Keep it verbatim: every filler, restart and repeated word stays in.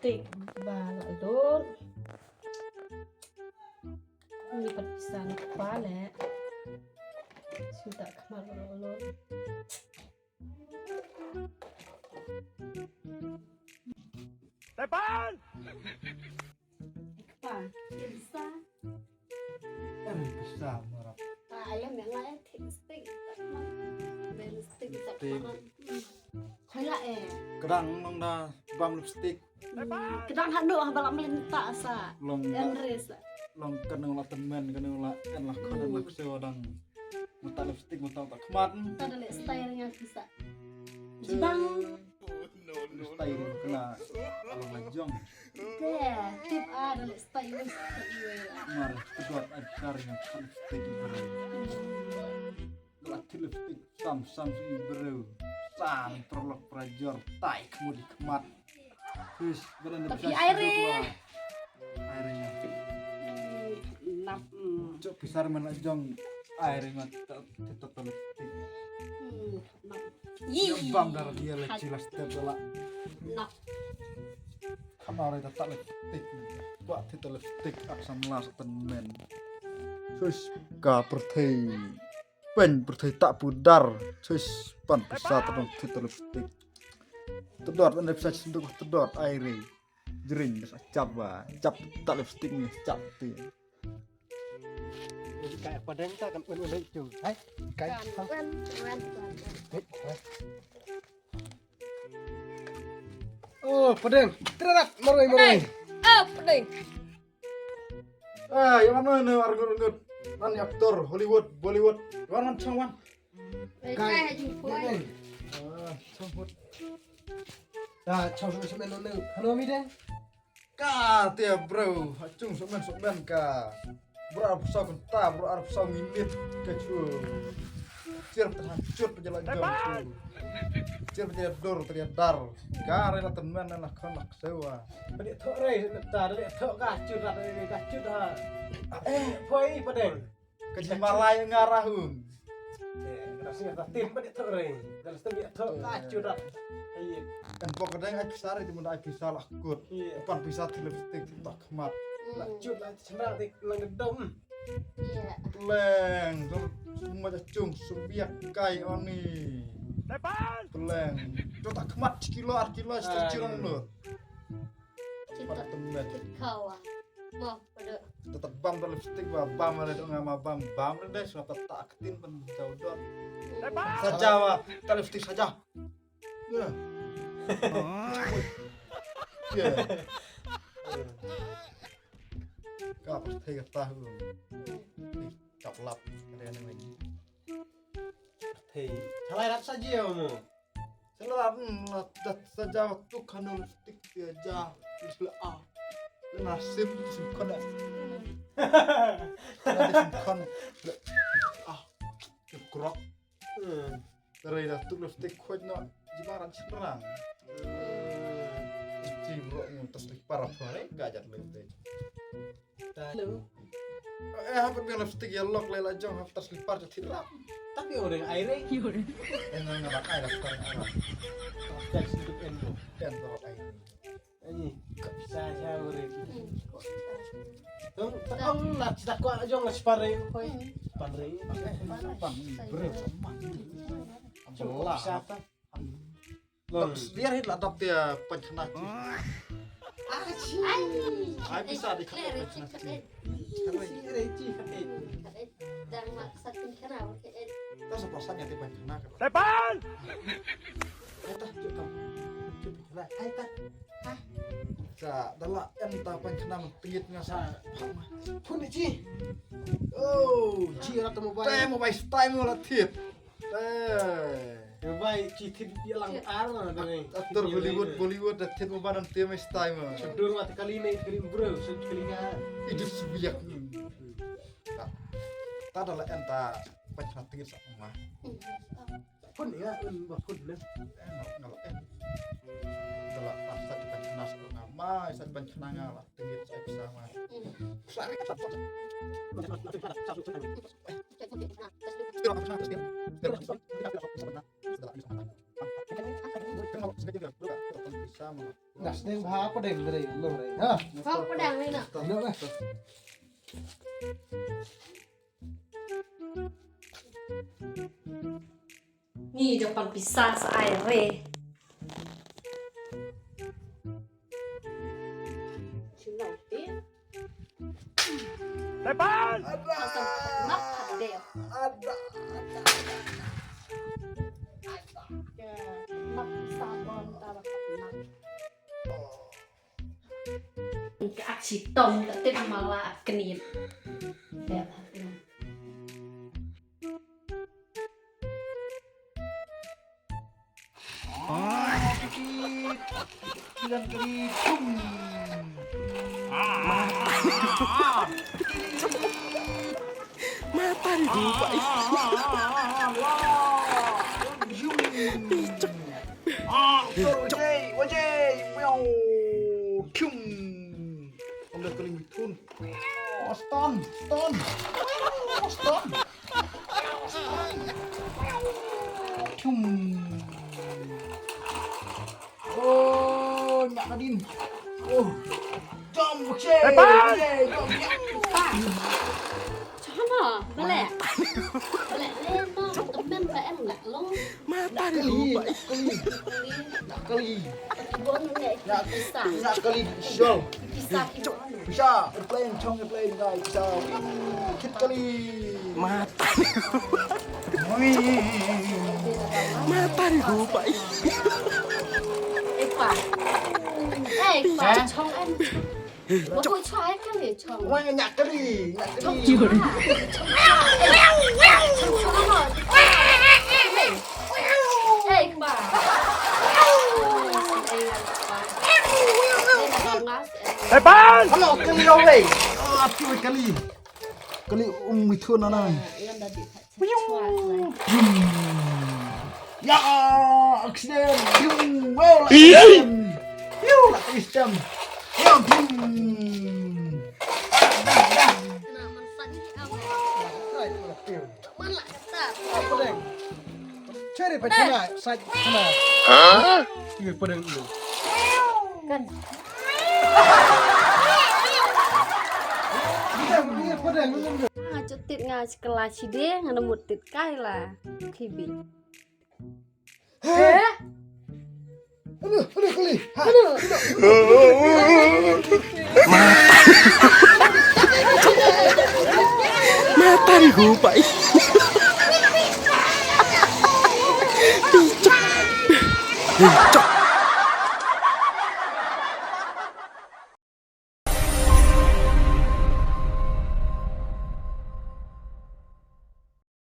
lipstick ba la lut. Ni pat pisa na kpa le. Shu ta khmat ba la lut. Tepan! Kpa, pisa. Em pisa marap. Ah, alam yang lain lipstick. Lipstick tak lipstick. Khoi la eh. Kedang nong da bam lipstick. Kedang hanu ah balam lem tak sa. Long Enres. Long kanu la temen kanu la en la khon la sewa dang. Mata lipstick mata tak khmat. Tak ada leh style yang bisa. Jibang. Style kena along la jong. Te, tip ada leh style wis tak iwe. Mar kedot ajar yang lipstick. Lati lipstick sam sam si bro. Sam terlok prajar tai kemudi kemat. Terus badan tapi air eh. Airnya. Nap. Cok pisar mana jong air ngat tetap lipstick. Bam dar dia le cilas tetap lah. Nap. Kamar itu tak lipstick. Buat tetap lipstick aksam las temen. Terus ka perthei. Pen perthei tak pudar. Sis pan pisa tadong thit lipstick. Tadot pen pisa sis duk tadot airi. Jering sa cap ba. Cap tak lipstick ni cap ti. Kai padeng ta kan wen wen tu. Hai. Kai. Kan wen wen wen. Hai. Oh, padeng. Terat maroi maroi. Oh, padeng. Ah, yang mana ni argut argut. Nan aktor Hollywood, Bollywood. Wan wan chong wan. Kai. Ah, chong wan. Da chong wan semen ni. Halo mi deng. Ka tia bro, achung semen semen ka. Bro arphew saw kynta, bro arphew saw minit ka chu. Chiar pynhap chut pynjah la jong chu. Chiar pynjah dur tria dar. Ka re la tynmen la khon la ksewa. Pynjah thok re ta re thok ka chut rat re ka chut ha. Eh, poi padeng. Ka ji malai nga rahum. Eh, ka sing ta tim pynjah thok re. Ka sing pynjah thok ka chut rat. Ai. Kan pok dang ai pisa re ti mun ai pisa la kut. Pan pisa ti lipstick ti tak mat. La chut la chendra ti lang dom. Pleng, dur semua jachung subiak kai oni. Pleng, tu tak kemat sekilo ar kilo seterjun lo. Kita temen. Kita kawa. Mau pada. Tetap bam tu lipstick ba bam ada tu ngama bam bam deh sebab tak ketin pen jauh dot. Saja wa, tak lipstick saja. Ya. Ya. Ka pyrthei ka tah u. Ih, kap lap ka dei ne wei. Pyrthei. Chalai rap sa jia mo. Chalai rap, hmm, rap dat sa jia tu kanu tik tia jia. Isla a. Na sim sim kona. Na sim kon. Ah. Krok. Hmm. Tara ila tu lipstick khoj no jibaran chimrang. Ji bro ngu tas lipar apa re gajat lipstick. Hello. Eh, hap biang lipstick ya lok lela jong hap tas lipar jati rap. Tapi orang aire. Eh, nang nang ai lipstick arah. Tapi sedut endo. Endo ai. Ai, ka pisa sha ure. Tong tong la cita ko jong la separe ko. Separe. Separe. Bro. Ambola. Pisa ta. Biar hit la dap dia panchna. Ai. Ai pisa di khlare panchna. Khlare ci khlare. Dan mak satin kana. Tas apa sanya ti panchna. Tepan. Ai ta. Ai ta. Ka da la en ta pan khnang tngit nga sa. Phun ni ji. Oh, ji rat mobile. Te mobile style mo la thit. Te. Mobile ji thit ya lang ar na ni. Actor Hollywood, Bollywood da thit mobile dan te mai style mo. Dur wa kali ni kali bro, sen kali nga. Idus biak. Ta da la en ta pan khnang tngit sa ma. Phun ïa un ba phun ne. Nga la eh. Nga la pas sa ban kena sa nga mai sa ban kena nga la tengit sa pisa ma. Sa ri sa. Pisa ma. Ka sdang bha pdeng re, long re, ha? Hok pdeng re na. Long re. Ni da pan pisa sa ai re. Sino ti? Tepan! Ada. Nak de. Ada. Nak sabon ta nak. Ka ak chitom ka tip mala ak knip. Ya. Kilan kali tum. Mata ni dubai. Ah, sorry, wajay, wajay, wow, tum. Anda kali mitun. Oh, stun, stun. Oh, stun. Tum. Oh, nyak nadin. Oh. Dom, okay. Eh, Pan! Okay, dom, nyak. Chama, balik. Balik, eh, no, temen, balik, enggak, long. Mata dia lupa. Kali. Kali. Kali. Bon ne. Ya, pisah. Ya, kali. Show. Pisah. Pisah. Airplane, chong airplane, guys. Pisah. Kit kali. Mata. Wih. Mata dia lupa. Eh, pa. Eh, pa. Chong an. Hei, cok. Wah, nyak kali, nyak kali. Cok, cok. Hei, ba. Hei, Pan! Hello, kali, oh, hei. Ah, tu kali. Kali, um, itu nana. Ya, accident. Wow, la accident. Yow, la accident. Ya, bum. Cari pa chana, sa chana. Hah? Ini pa deng dulu. Kan. Nga jot tit nga shi kylla shide, nga na mut tit kai la. Khibi. Heh? Aduh, aduh, kali. Ha. Aduh. Mata ni gua, Pak. Cok. Cok.